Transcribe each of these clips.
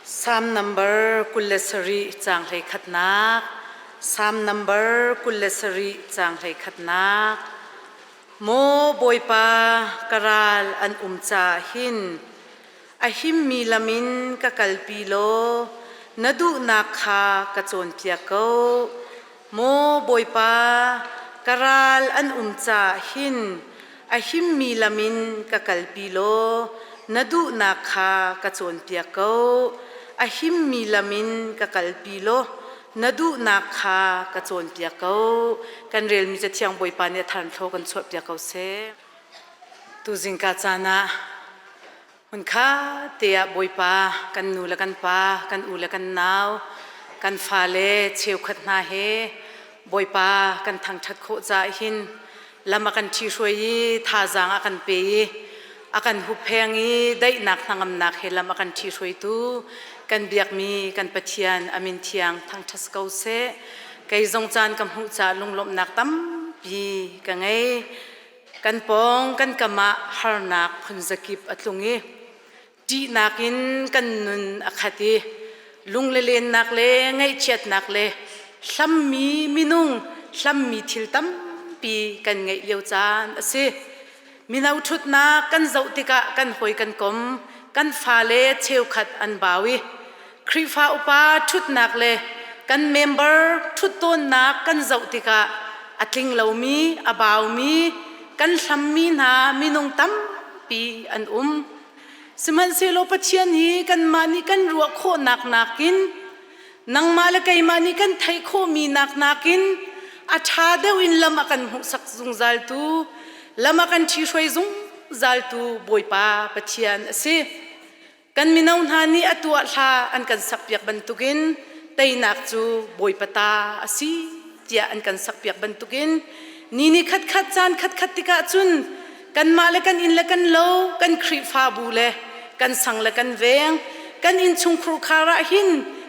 Psalm number 27 caang 11nak. Psalm number 27 caang 11nak. Maw Bawipa, ka ral an um caah hin a himmi lam in ka kalpi law na duhnak kha ka cawnpiak ko. Maw Bawipa, ka ral an um caah hin a himmi lam in ka kalpi law na duhnak kha ka cawnpiak ko. A himmi lam in ka kalpi law na duhnak kha ka cawnpiak ko. Kan relmi Cathiang Bawipa nih a tharnthlaw kan chuahpiak ko seh. Tuzing ka caan ah Hmunkhat te ah Bawipa kan nu le kan pa, kan u le kan nau, kan fale cheukhat hna he Bawipa kan thangṭhat khawh caah hin lam a kan ṭhihruai i thazaang a kan pe i a kan huppheng i daihnak hnangamnak he lam a kan ṭhihruaitu kan biakmi kan Pathian a min thiang thangṭhat ko seh. Kei zong caan ka hmuh caah lunglawmhnak tampi ka ngei. Kan pawng kan kam ah harnak phunzakip a tlung i ṭihnak in kan nun a khat i lunglelennak le ngaihchiatnak le hlammi minung hlammi thil tampi kan ngeih lio caan a si. Mino ṭhutnak kan zoh tikah kan hawi kan kom, kan fale cheukhat an bau i Khrihfa upa ṭhutnak le kan member ṭhut tawnnak kan zoh tikah a tling lomi, a baumi, kan hlammi hna minung tampi an um. Sihmanhsehlaw Pathian hi kanmah nih kan ruah khawhnak nakin nangmah le keimah nih kan theih khawhmi nak nakin a ṭha deuh in lam a kan hmuhsak zungzaltu, lam a kan ṭhihruai zungzaltu Bawipa Pathian a si. Kan mino hna nih a tuah hla an kan sakpiak bantukin teinak cu Bawipa ta a si tiah an kan sakpiak bantukin ni ni khatkhat caan khatkhat tikah cun kanmah le kan inn le kan lo kan Khrihfabu le kan sang le kan veng kan innchungkhur khar ah hin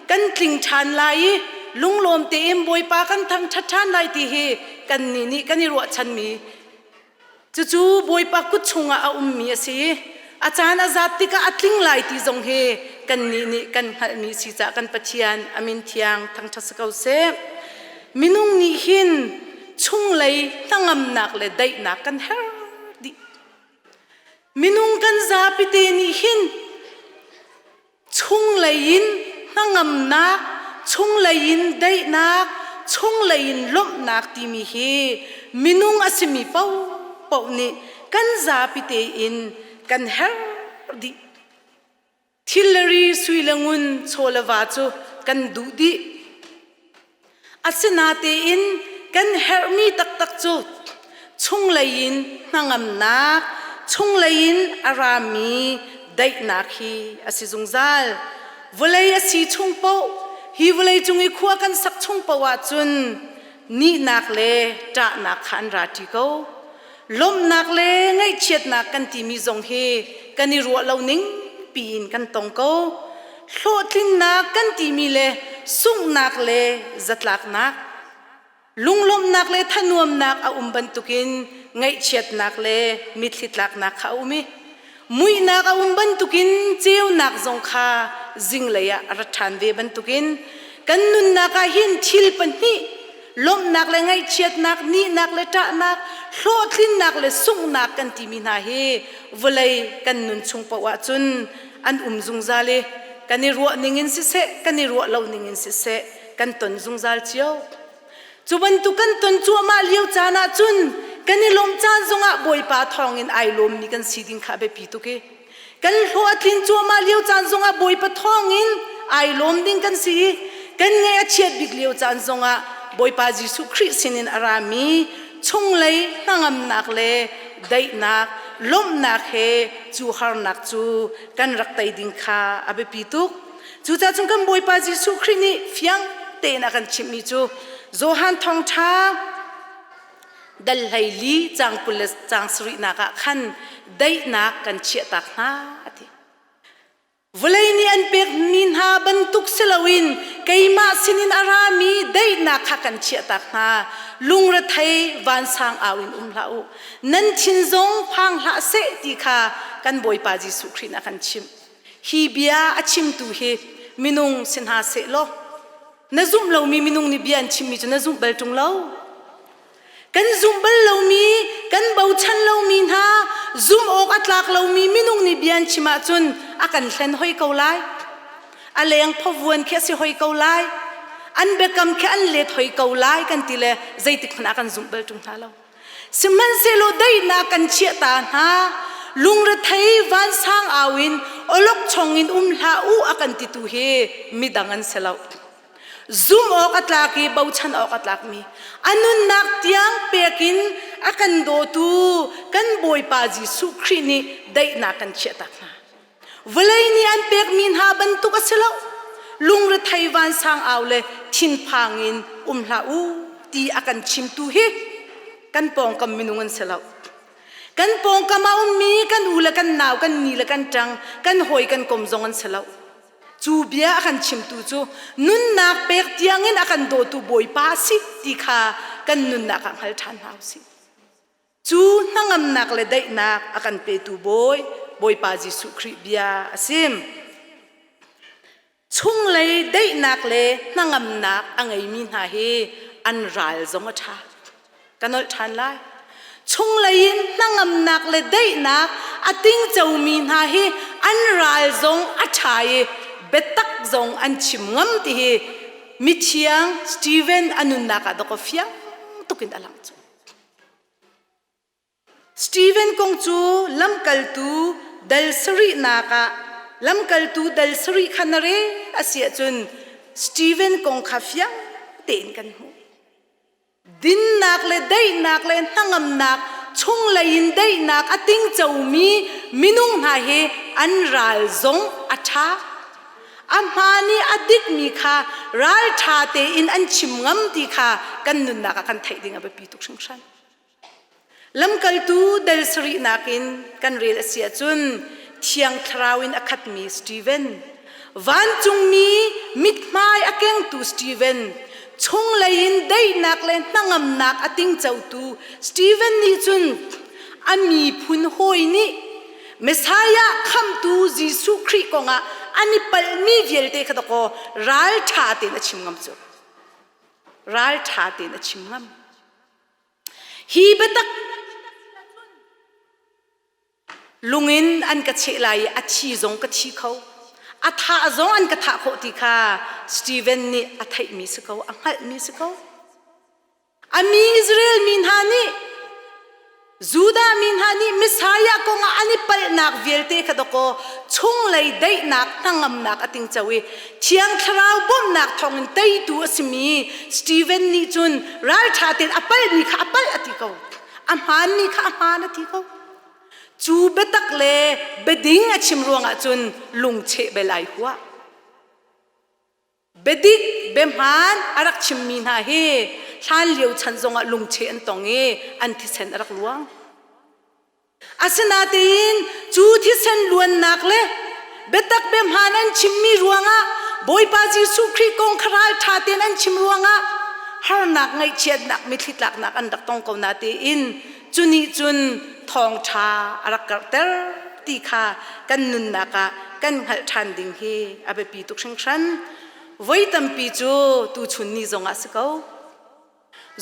kan tling ṭhan lai i lunglawm tein Bawipa kan thangṭhat ṭhan lai ti hi kannih nih kan i ruahchanmi Cucu Bawipa kut chungah a ummi a si i a caan a zat tikah a tling lai ti zong hi kannih nih kan hngalhmi si caah kan Pathian a min thiang thangṭhat si ko seh. Minung nih hin chunglei hnangamnak le daihnak kan herh dih. Minung kan zapite nih hin Chunglei in hnangamnak, chunglei in daihnak, chunglei in lawmhnak timi hi minung a simi paohpaoh nih kan zapi tein kan herh dih. Thil le ri, sui le ngun, chaw le va cu kan duh dih. Asinatein kan herhmi taktak cu chunglei in hnangamnak, chunglei in a rami daihnak hi a si zungzal. Vawlei a si chung paoh, hi vawlei cung i khua kan sak chung paoh ahcun nihnak le ṭahnak kha an ra ṭi ko. Lawmhnak le ngaihchiatnak kan timi zong hi kan i ruah lo ning piin kan tong ko. Hlawhtlinnak kan timi le sunghnak le zatlaknak, lunglawmhnak le thanuamnak a um bantukin ngaihchiatnak le mitthli tlaknak kha a um i muihnak a um bantukin ceunak zong kha zinglei ah a ra ṭhan ve bantukin kan nunnak ah hin thil pahnih lawmhnak le ngaihchiatnak, nihnak le ṭahnak, hlawhtlinnak le sunghnak kan timi hna hi vawlei kan nun chung paoh ahcun an um zungzal i kan i ruah ning in siseh, kan i ruah lo ning in siseh kan ton zungzal cio. Cu bantuk kan ton cuahmah lio caan ahcun kan i lawmh caan zongah Bawipa thawngin ai lawmmi kan si ding kha a biapi tuk i kan hlawh a tlin cuahmah lio caan zongah Bawipa thawngin ai lawm ding kan si i kan ngaih a chiat bik lio caan zongah Bawipa Jesuh Khrih sinin a rami chunglei hnangamnak le daihnak lawmhnak he cu harnak cu kan rak tei ding kha a biapi tuk. Cucaah cun kan Bawipa Jesuh Khrih nih fiang tein a kan chimhmi cu Johan thawngṭha dal 14 caang 20 le caang sarihnak ah khan daihnak kan chiahtak hna a ti. Vawlei nih an pekmi hna bantuk si loin keimah sinin a rami daihnak kha kan chiahtak hna. Lungrethei vansang au in um hlah u. Nan thin zong phang hlah seh ti kha kan Bawipa Jesuh Khrih nih a kan chimh. Hi bia a chimtu hi Minung si hna seh law na zumh lomi minung nih bia an chimmi cu na zumh bal ṭung lo. Kan zumh bal lomi, kan bochan lomi hna, zumh awk a tlak lomi minung nih bia an chim ahcun a kan hlen hoi ko lai. A leng phavuan khi a si hoi ko lai. An biakam khi an let hoi ko lai kan ti le zeitik hmanh ah kan zumh bal ṭung hna lo. Sihmanhsehlaw daihnak kan chiah ta hna, lungrethei vansang au in awlokchong in um hlah u a kan titu hi midang an si lo. Zumh awk a tlak i bochan awk a tlakmi, a nunnak tiang pek in a kan dawtu kan Bawipa Jesuh Khrih nih daihnak kan chiahtak hna. Vawlei nih an pekmi hna bantuk a si lo. Lungrethei vansang au le thinphang in um hlah u ti a kan chimtu hi kan pawngkam minung an si lo. Kan pawngkam a ummi kan u le kan nau, kan ni le kan ṭang, kan hawi kan kom zong an si lo. Cu bia a kan chimtu cu nunnak pek tiangin a kan dawtu Bawipa a si ti kha kan nunnak ah hngal ṭhan hna u sih. Cu hnangamnak le daihnak a kan petu Bawi, Bawipa Jesuh Khrih bia a si. Chunglei daihnak le hnangamnak a ngeimi hna hi an ral zong a ṭha. Ka nolh ṭhan lai. Chunglei in hnangamnak le daihnak a tingcomi hna hi an ral zong a ṭha i biatak zong an chim ngam ti hi mithiang Stephen a nunnak ah dawkaw fiang tuk in a lang cu. Stephen kong cu lamkaltu dal sarihnak ah lamkaltu dal sarih kha na rel a si ahcun Stephen kong kha fiang tein kan hmuh. Dinnak le daihnak le hnangamnak chunglei in daihnak a tingcomi minung hna hi an ral zong a ṭha. A hmaan i a dikmi kha ralṭha tein an chim ngam ti kha kan nunnak ah kan theih ding a biapi tuk hringhran. Lamkaltu dal sarihnak in kan rel a si ahcun Thiang Thlarau in a khatmi Stephen, vancungmi mithmai a kengtu Stephen, chunglei in daihnak le hnangamnak a tingcotu Stephen nih cun a miphun hawi nih Messiah khamhtu Jesuh Khrih kongah an i palhmi vialte kha dakaw ralṭha tein a chim ngam cu. Ralṭha tein a chim ngam. Hi biatak lungin an ka cheh lai i a thi zong ka thi kho. A thah zong an ka thah khawh ti kha Stephen nih a theihmi si ko, a hngalhmi si ko. A mi Israel mi hna nih Judah mi hna nih Messiah kongah an i palhnak vialte kha dawkaw chunglei daihnak hnangamnak a tingco i Thiang Thlarau bawmhnak thawngin teitu a simi Stephen nih cun ralṭha tein a palhmi kha a palh a ti ko. A hmaanmi kha a hmaan a ti ko. Cu biatak le biading a chim ruangah cun lungcheh bel ai huah. Biadik, biahmaan a rak chimmi hna hi hlanlio chan zongah lungcheh an tong i an thisen a rak luang. Asinain cu thisen luannak le biatak biahmaan an chimmi ruangah Bawipa Jesuh Khrih kong kha ralṭha tein an chim ruangah harnak ngaihchiatnak mitthli tlaknak an rak tong ko natein cu nih cun thawngṭha a rak karhter ti kha kan nunnak ah kan hngalh ṭhan ding hi a biapi tuk hringhran. Voi tampi cu tuchun ni zongah si ko.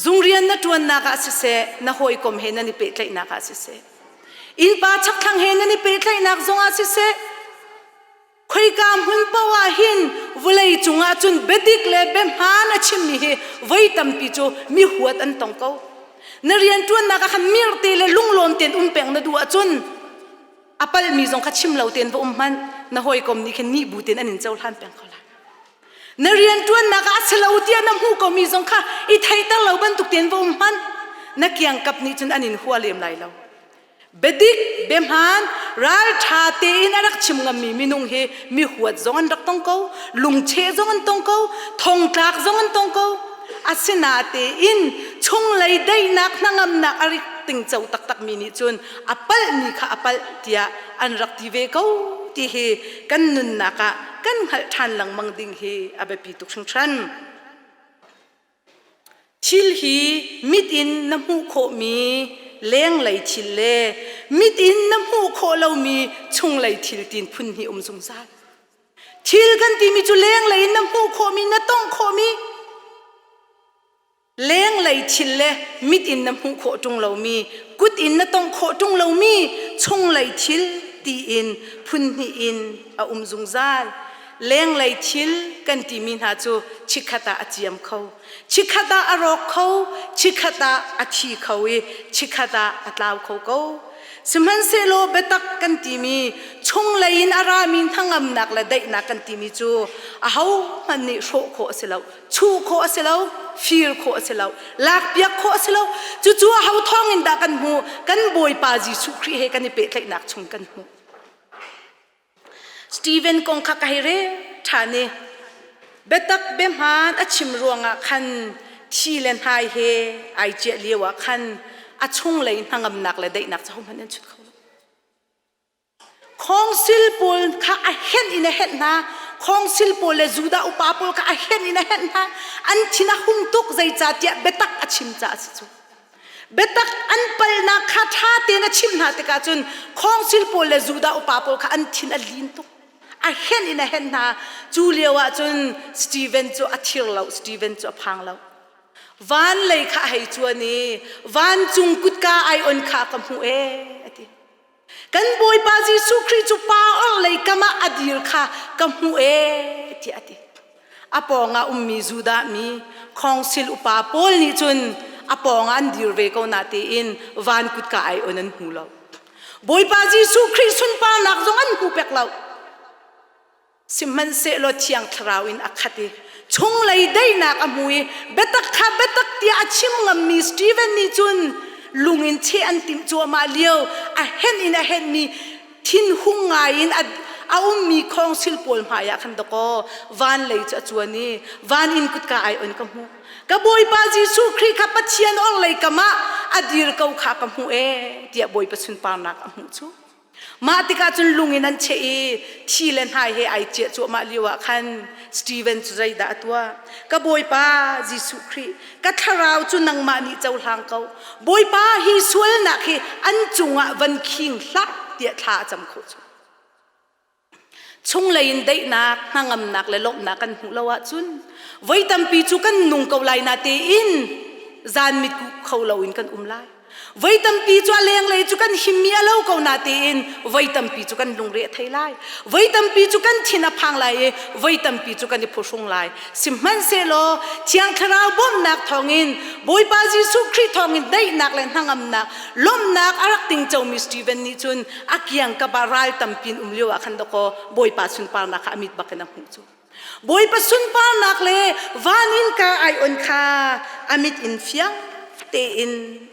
Zung rian na ṭuannak ah siseh, na hawikom he nan i pehtlaihnak ah siseh, innpa chakthlang he nan i pehtlaihnak zongah siseh, khoika hmun paoh ah hin vawlei cungah cun biadik le biahmaan a chimmi hi voi tampi cu mi huat an tong ko. Na rianṭuannak ah khan mirte le lunglawm tein um peng na duh ahcun a palmi zong kha chim lo tein va um hmanh na hawikom nih khin nih bu tein an in cohlan peng ko lai. Na rianṭuannak ah a si lo tiah na hmuh komi zong kha i theihter lo bantuk tein va um hmanh na kiangkap nih cun an in hua lem lai lo. Biadik, biahmaan, ralṭha tein a rak chim ngammi minung hi mi huat zong an rak tong ko, lungcheh zong an tong ko, thongtlak zong an tong ko. Asinatein chunglei daihnak hnangamnak a rik tingco taktakmi nih cun a palhmi kha a palh tiah an rak ti ve ko ti hi kan nunnak ah kan hngalh ṭhan lengmang ding hi a biapi tuk hringhran. Thil hi mit in na hmuh khawhmi lenglei thil le mit in na hmuh khawh lomi chunglei thil tiin phun hnih um zungzal. Thil kan timi cu lenglei in na hmuh khawhmi, na tongh khawhmi, lenglei thil le mit in na hmuh khawh ṭung lomi, kut in na tongh khawh ṭung lomi chunglei thil tiin phun hnih in a um zungzal. Lenglei thil kan timi hna cu chikkhat ah a ciam kho, chikkhat ah a rawk kho, chikkhat ah a thi kho i chikkhat ah a tlau kho ko. Sihmanhsehlaw biatak kan timi chunglei in a rami hnangamnak le daihnak kan timi cu ahohmanh nih hrawh khawh a si lo, chuh khawh a si lo, fir khawh a si lo, lakpiak khawh a si lo. Cucu aho thawng in dah kan hmuh? Kan Bawipa Jesuh Khrih he kan i pehtlaihnak chung kan hmuh. Stephen kong kha ka hei rel ṭhan i biatak biahmaan a chim ruangah khan thi le hnai he ai ciah lio ah khan a chunglei hnangamnak le daihnak cu hohmanh an chut kho lo. Khawngsil pawl kha a henh in a henh hna. Khawngsil pawl le Judah upa pawl kha a henh in a henh hna. An thin a hung tuk zeicahtiah biatak a chim caah a si cu. Biatak an palnak kha ṭha tein a chimh hna tikah cun khawngsil pawl le Judah upa pawl kha an thin a lin tuk. A henh in a henh hna. Cu lio ah cun Steven cu a thir lo, Steven cu a phang lo. Van lei kha a hei cuan i vancung kutka ai on kha ka hmuh ee a ti. Kan Bawipa Jesuh Khrih cu pa orhlei kam ah a dir kha ka hmuh ee tiah a ti. A pawngah ummi Judah mi khawngsil upa pawl nih cun a pawngah an dir ve ko na tiin van kutka ai on an hmu lo. Bawipa Jesuh Khrih sunparnak zong an hmu pek lo. Sihmanhsehlaw Thiang Thlarau in a khat i chunglei daihnak a hmu i biatak kha biatak tiah a chim ngammi Stephen nih cun lung in cheh an timh cuahmah lio a henh in a henhmi thinhung ngai in a a ummi khawngsil pawl hmaiah khan dakaw van lei cu a cuan i van inn kutka ai on ka hmuh ka Bawipa Jesuh Khrih kha Pathian orhlei kam ah a dir ko kha ka hmuh ee tiah Bawipa sunparnak a hmuh cu. Mah tikah cun lung in an cheh i thi le hnai he ai ciah cuahmah lio ah khan Steven cu zeidah a tuah? Ka Bawipa Jesuh Khrih, ka thlarau cu nangmah nih cohlang ko. Bawipa, hi sualnak hi an cungah van khing hlah tiah thla a cam khawh cu. Chunglei in daihnak, hnangamnak le lawmhnak kan hmuh lo ahcun voi tampi cu kan nung ko lai na tein zan mitkuh kho loin kan um lai. Voi tampi cu a lenglei cu kan himmi a lo ko na tiin voi tampi cu kan lungre a thei lai. Voi tampi cu kan thin a phang lai i voi tampi cu kan i phuhrung lai. Sihmanhsehlaw Thiang Thlarau bawmhnak thawngin Bawipa Jesuh Khrih thawngin daihnak le hnangamnak, lawmhnak a rak tingcomi Stephen nih cun a kiangkap ah ral tampi in um lio ah khan dakaw Bawipa sunparnak kha a mit bakin a hmuh cu. Bawipa sunparnak le van in ka ai on kha a mit in fiang tein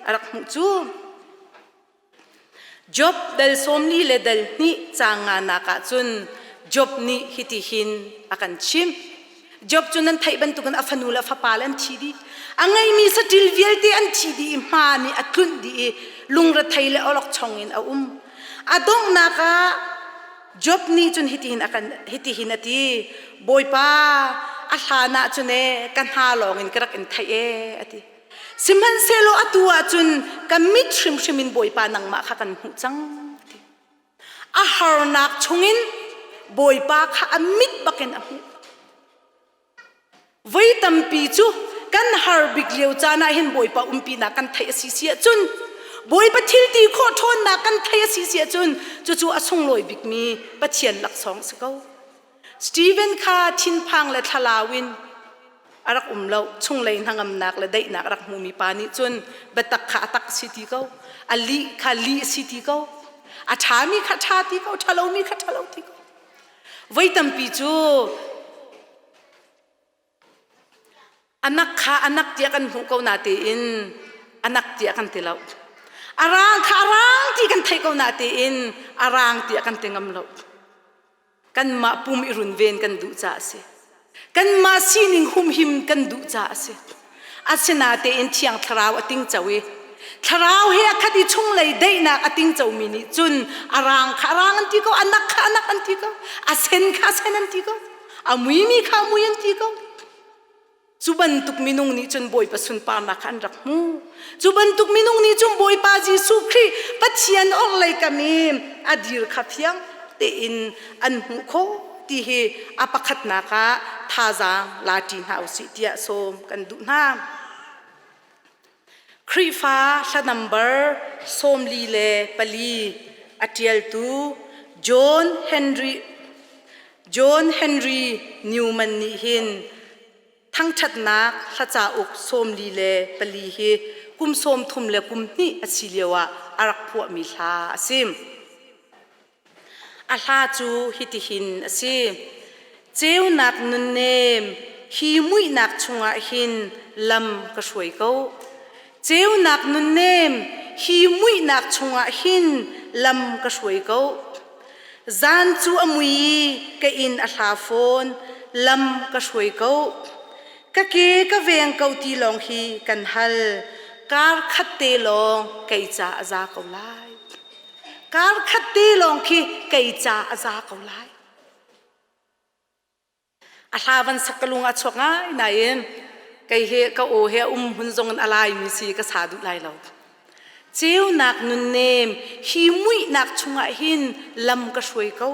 a rak hmuh cu. Job dal 40 le dal hnih caang nganak ah cun Job nih hitihin a kan chimh. Job cu nan theih bantukin a fanu le a fapa le an thi dih. A ngeimi saṭil vialte an thi dih i hma nih a tlunh dih i lungrethei le awlokchong in a um. A donghnak ah Job nih cun hitihin a kan hitihin a ti, Bawipa, a hlan ah cun ee ka hna lawngin ka rak in theih ee a ti. Sihmanhsehlaw atu ah cun ka mit hrimhrim in Bawipa nangmah kha kan hmuh cang a ti. A harnak chungin Bawipa kha a mit bakin a hmuh. Voi tampi cu kan har bik lio caan ah hin Bawipa umpinak kan theih a si si ahcun Bawipa thil ti khawh ṭhawnnak kan theih a si si ahcun cucu a sunglawi bikmi Pathian laksawng a si ko. Stephen kha thinphang le thlalau in a rak um lo chunglei hnangamnak le daihnak a rak hmumi pa nih cun biatak kha a tak si ti ko a lih kha lih si ti ko a ṭhami kha ṭha ti ko ṭhalomi kha ṭhalo ti ko voi tampi cu anak kha anak tiah kan hmuh ko na tein anak tiah kan ti lo a rang kha a rang ti kan theih ko na tein a rang tiah kan ti ngam lo Kanmah pum i runven kan duh caah a si. Kanmah sining humhim kan duh caah a si. Asinatein Thiang Thlarau a tingco i Thlarau he a khat i chunglei daihnak a tingcomi nih cun a rang kha a rang an ti ko, a nak kha a nak an ti ko, a sen kha a sen an ti ko, a muimi kha a mui an ti ko. Cu bantuk minung nih cun Bawipa sunparnak kha an rak hmu. Cu bantuk minung nih cun Bawipa Jesuh Khrih Pathian orhlei kam i a dir kha fiang tein an hmuh khawh. ti hi a pakhatnak ah thazaang la ṭi hna usih tiah sawm kan duh hna. Khrihfa hla nambar 44 a ṭialtu John Henry John Henry Newman nih hin Thangṭhatnak hla cauk 44 hi kum 32 a si lioah a rak phuahmi hla a si. A hla cu hitihin a si. Ceunak nunnem hi muihnak chungah hin lam ka hruai ko. Ceunak nunnem hi muihnak chungah hin lam ka hruai ko. Zan cu a mui i ka inn a hla fawn, lam ka hruai ko. Ka ke ka veng ko ti lawng hi kan hal. Kar khat te lawng kei ca a za ko lai. Kar khat te lawng khi kei ca a za ko lai. A hla van sak ka lung a chuak ngai nain kei he ka aw he a um hmun zong in a laimi si ka sa duh lai lo. Ceunak nunnem hi muihnak chungah hin lam ka hruai ko.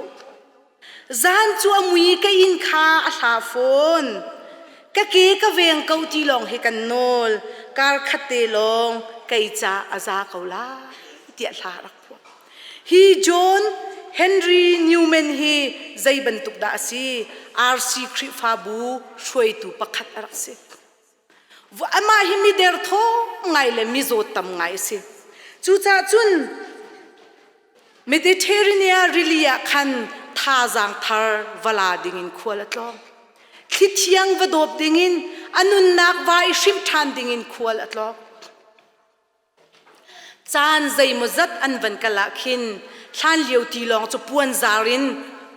Zan cu a mui ka inn kha a hla fawn. Ka ke ka veng ko ti lawng hi kan nawl. Kar khat te lawng kei ca a za ko lai tiah hla rak phuah. Hi John Henry Newman hi zei bantuk dah a si? RC Khrihfabu hruaitu pakhat a rak si. Amah hi mi derthawm ngai le mi zawt tam ngai a si. Cucaah cun Mediterranean rili ah khan thazaang thar va la dingin khual a tlawng. Thlithiang va dawp dingin a nunnak va i hrimh ṭhan dingin khual a tlawng. Caan zeimawzat an van kal ah khin hlanlio tilawng cu puan zar in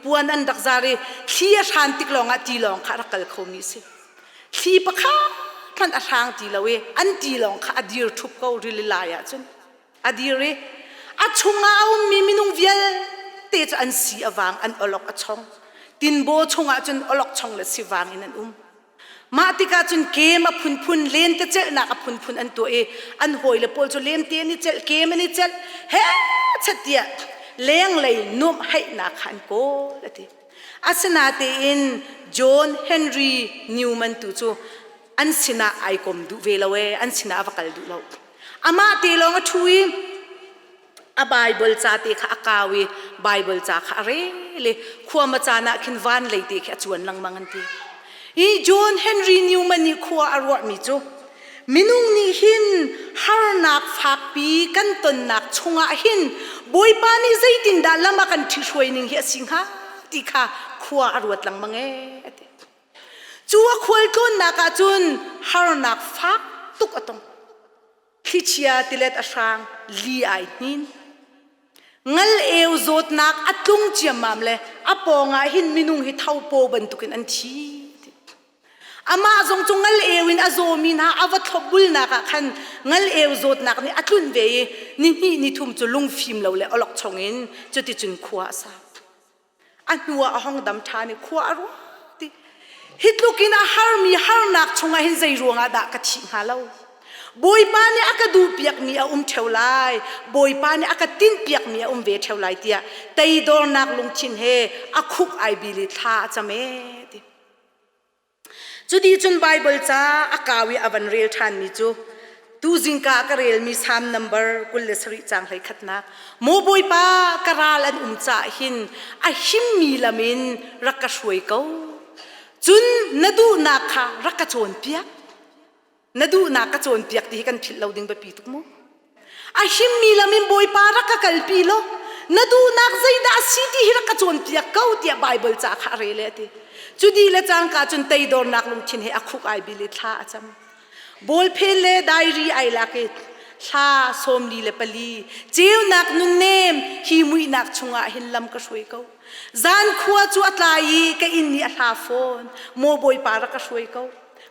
puan an rak zar i thli a hran tik lawngah tilawng kha a rak kal khomi a si. Thli pakhat hmanh a hrang ti lo i an tilawng kha a dir ṭhup ko rili lai ahcun a dir i a chungah a ummi minung vialte cu an si a vang an awlok a chong. Tinbaw chungah cun awlokchong le sivang in an um. Mah tikah cun kem a phunphun lentecelhnak a phunphun an tuah i an hawile pawl cu lente an i celh, kem an i celh, hechet tiah lenglei nuamhheihnak kha an kawl a ti. Asinatein John Henry Newman tu cu an sinah ai kom duh ve lo ee, an sinah a va kal duh lo. Amah te lawng a ṭhu i a Bible ca te kha a kau i Bible ca kha a rel i khuama caan ah khin van lei te khi a cuan lengmang an ti. Hi John Henry Newman nih khua a ruahmi cu minung nih hin harnak fakpi kan tonnak chungah hin Bawipa nih zeitindah lam a kan ṭhihruai ning hi a si hnga ti kha khua a ruat lengmang ee a ti. Cu a khualtlawnnak ah cun harnak fak tuk a tong. Thlichia tilet a hrang, li ai hnin. Ngal eu zawtnak a tlung ciammam le a pawngah hin minung hi thopaw bantukin an thi. Amah zong cu ngal eu in a zawmi hna a va thlopbulnak ah khan ngal eu zawtnak nih a tlunh ve i nihnih nithum cu lungfim lo le awlokchong in cuticun khua a sa. A hnuah a hong dam ṭhan i khua a ruat i hi tluk in a harmi harnak chungah hin zei ruangah dah ka thih hnga lo? Bawipa nih a ka duhpiakmi a um ṭheo lai, Bawipa nih a ka tinhpiakmi a um ve ṭheo lai tiah teidornak lungthin he a khuk ai bil i thla a cam ee ti. Cuti cun Baibal ca a kau i a van rel ṭhanmi cu tuzingka ah ka relmi Salm nambar 27 caang 11nak Maw Bawipa ka ral an um caah hin a himmi lam in rak ka hruai ko cun na duhnak kha rak ka cawnpiak Na duhnak ka cawnpiak ti hi kan philh lo ding biapi tuk mu. A himmi lam in Bawipa rak ka kalpi law na duhnak zeidah a si ti hi rak ka cawnpiak ko tiah Baibal ca kha a rel e a ti. Cu di le cangka cun teidornak lungthin he a khuk ai bil i thla a cam. Bawlphen le diary ai lak i thla 44 ceunak nunnem hi muihnak chungah hin lam ka hruai ko. Zan khua cu a tlai i ka inn nih a hla fawn. Maw Bawipa rak ka hruai ko.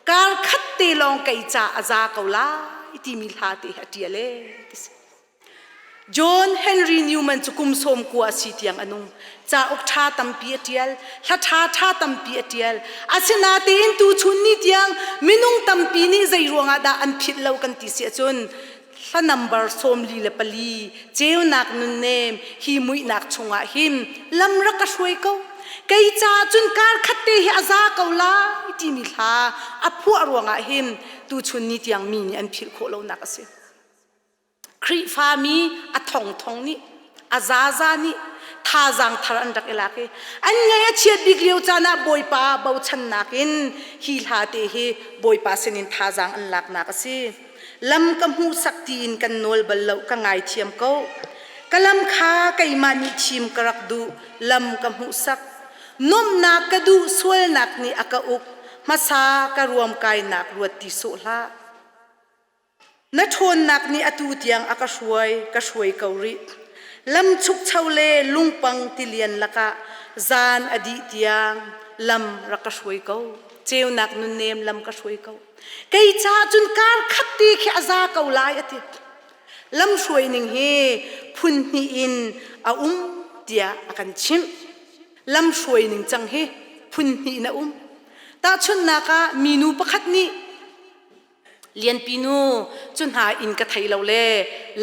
Kar khat te lawng kei ca a za ko lai timi hla te hi a ṭial ee ti si. John Henry Newman cu kum 90 a si tiang a nung. Cauk ṭha tampi a ṭial, hla ṭha ṭha tampi a ṭial. Asinatein tuchun ni tiang minung tampi nih zei ruangah dah an philh lo kan ti si ahcun hla nambar 44 ceunak nunnem hi muihnak chungah hin lam rak ka hruai ko. Kei caah cun kar khat te hi a za ko lai timi hla a phuah ruangah hin tuchun ni tiang mi nih an philh khawh lonak a si. Khrihfami a thongthong nih a zaza nih thazaang thar an rak i lak i an ngaih a chiat bik lio caan ah Bawipa bochannak in hi hla te hi Bawipa sinin thazaang an laknak a si. Lam ka hmuhsak tiin kan nawl bal lo ka ngaithiam ko. Ka lam kha keimah nih thim ka rak duh lam ka hmuhsak. Nuamhnak ka duh sualnak nih a ka uk hmasa ka ruamkainak ruat ti sawh hlah. Na ṭhawnnak nih atu tiang a ka hruai, ka hruai ko rih. Lam chukcho le lungpang tilian lakah zan a dih tiang lam rak ka hruai ko. Ceunak nunnem lam ka hruai ko. Kei caah cun kar khat te khi a za ko lai a ti. Lam hruai ning hi phun hnih in a um tiah a kan chimh. Lam hruai ning cang hi phun hnih in a um. Tahchunhnak ah minu pakhat nih Lianpi nu cu hna inn ka thei lo le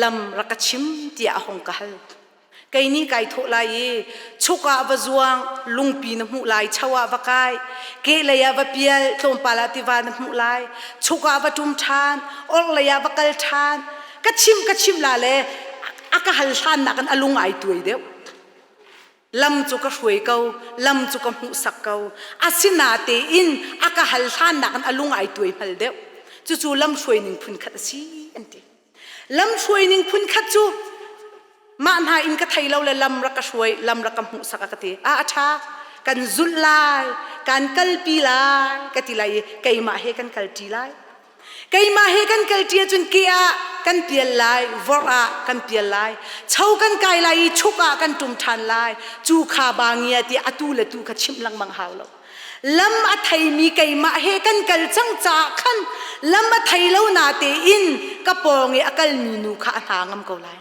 lam rak ka chim tiah a hung ka hal. Kei nih kai thawh lai i chuk ah va zuang, lungpi na hmuh lai, cho ah va kai, kehlei ah va pial, tlawmpal ah tiva na hmuh lai, chuk ah va ṭum ṭhan, orhlei ah va kal ṭhan. Ka chimh ka chimh la le a ka hal hlan nakin a lung ai tuai deuh. Lam cu ka hruai ko, lam cu ka hmuhsak ko. Asinatein a ka hal hlannak in a lung ai tuai hmal deuh. Cucu lam hruai ning phun khat a si an ti. Lam hruai ning phun khat cu mah hna in ka thei lo le lam rak ka hruai, lam rak ka hmuhsak a ka ti. A a ṭha, kan zulh lai, kan kalpi lai, ka ti lai i keimah he kan kalṭi lai. Keimah he kan kalṭi ahcun ke ah kan pial lai, vorh ah kan pial lai, cho kan kai lai i chuk ah kan ṭum ṭhan lai. Cu kha ba ngia tiah atu le tu kha chimh lengmang hau lo. Lam a theimi keimah he kan kal cang caah khan lam a thei lo na tein ka pawng i a kalmi nu kha a hna ngam ko lai.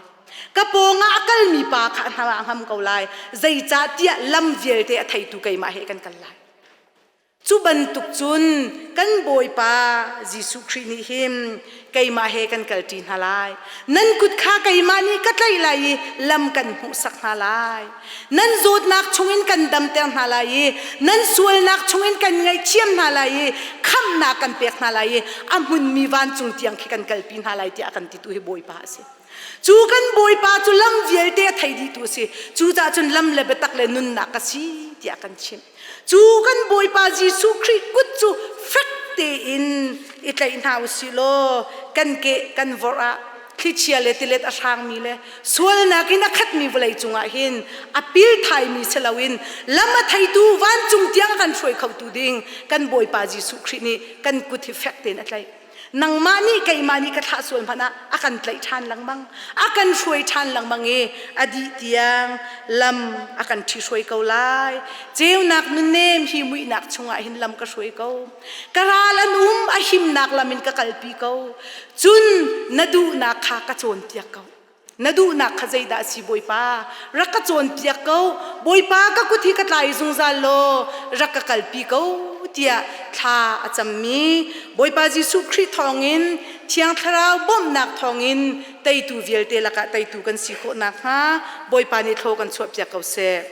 Ka pawng ah a kalmi pa kha a hna ngam ko lai. Zeicahtiah lam vialte a theitu keimah he kan kal lai. Cu bantuk cun kan Bawipa Jesuh Khrih nih hin keimah he kan kalṭi hna lai. Nan kut kha keimah nih ka tlaih lai i lam kan hmuhsak hna lai. Nan zawtnak chungin kan damter hna lai i nan sualnak chungin kan ngaihthiam hna lai i khamhnak kan pek hna lai i a hmunmi vancung tiang khi kan kalpi hna lai tiah a kan titu hi Bawipa a si. Cu kan Bawipa cu lam vialte a thei dihtu a si. Cucaah cun lam le biatak le nunnak ka si tiah kan chimh. Cu kan Bawipa Jesuh Khrih kut cu fek tein i tlaih hna u sih law kan ke kan vorh ah thlichia le tilet a hrangmi le sualnak in a khatmi vawlei cungah hin a pil thaimi si loin lam a theitu vancung tiang a kan hruai khotu ding kan Bawipa Jesuh Khrih nih kan kut hi fek tein a tlaih. Nangmah nih keimah nih ka thlah sual hmanh ah a kan tlaih ṭhan lengmang, a kan hruai ṭhan lengmang i a dih tiang lam a kan ṭhihruai ko lai. Ceunak nunnem hi muihnak chungah hin lam ka hruai ko. Ka ral an um a himnak lam in ka kalpi ko. Cun na duhnak kha ka cawnpiak ko. Na duhnak kha zeidah a si Bawipa? Rak ka cawnpiak ko. Bawipa ka kut hi ka tlai zungzal law rak ka kalpi ko tiah thla a cammi Bawipa Jesuh Khrih thawngin Thiang Thlarau bawmhnak thawngin teitu vialte lakah teitu kan si khawh nakhnga Bawipa nih thlaw kan chuahpiak ko seh.